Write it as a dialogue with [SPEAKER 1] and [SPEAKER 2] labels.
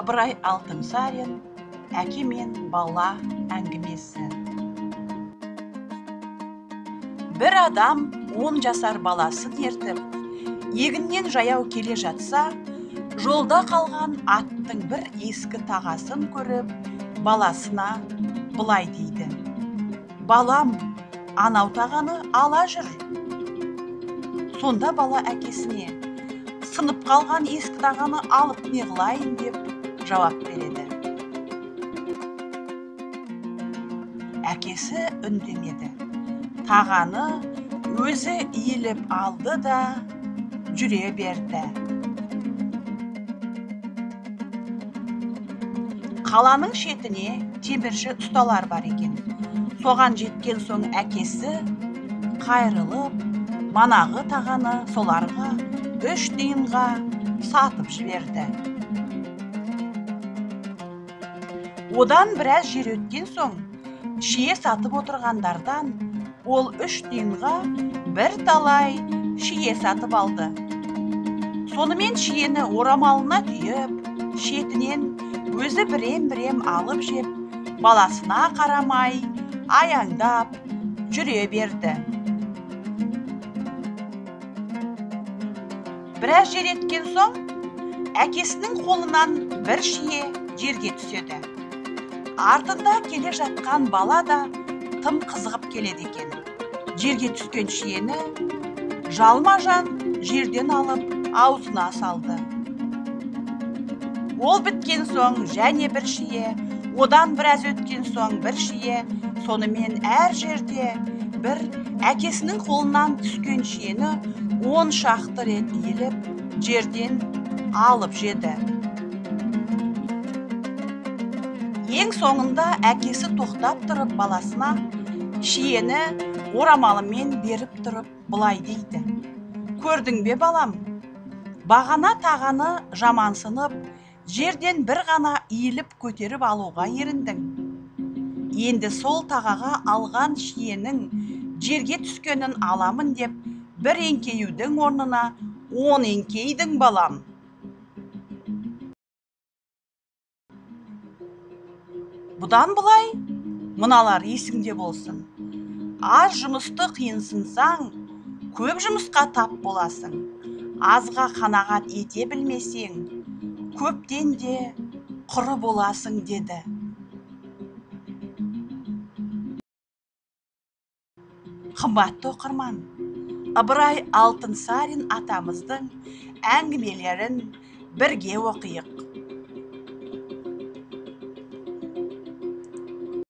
[SPEAKER 1] Ыбырай Алтынсарин «Әке мен бала» әңгімесі. Бір адам 10 жасар баласын ертіп, егіннен жаяу келе жатса, жолда қалған аттың бір ескі тағасын көріп, баласына былай дейді: «Балам, анау тағаны ала жүр». Сонда бала әкесіне: «Сынып қалған ескі тағаны алып не қылайын?» деп жауап береді. Әкесі үндемеді. Тағаны өзі иіліп алды да жүре берді. Қаланың шетіне темірші ұсталар бар екен. Соған жеткен соң әкесі қайрылып, манағы тағаны соларға 3 тиынға сатып жіберді. Одан біраз жер өткен соң, шие сатып отырғандардан ол 3 тиынға бір талай шие сатып алды. Сонымен шиені орамалына түйіп, шетінен өзі бірем-бірем алып жеп, баласына қарамай, аяңдап жүре берді. Біраз жер еткен соң, әкесінің қолынан бір шие жерге түседі. Артында келе жатқан бала да тым қызығып келеді екен. Жерге түскен шиені жалма-жан жерден алып аузына салды. Ол біткен соң және бір шие, одан біраз өткен соң бір шие, сонымен әр жерде бір әкесінің қолынан түскен шиені 10 шақты рет иіліп, жерден алып жеді. Ең соңында әкесі тоқтап тұрып баласына шиені орамалымен беріп тұрып былай дейді: «Көрдің бе, балам, бағана тағаны жамансынып, жерден бір ғана иіліп көтеріп алуға еріндің. Енді сол тағаға алған шиенің жерге түскенін аламын деп бір еңкеюдің орнына 10 еңкейдің, балам». Бұдан былай мыналар есіңде болсын. Аз жұмысты қиынсынсаң, көп жұмысқа тап боласың. Азға қанағат ете білмесең, көптен де құры боласың, деді. Қымбатты оқырман, Ыбырай Алтынсарин атамыздың әңгімелерін бірге оқиық.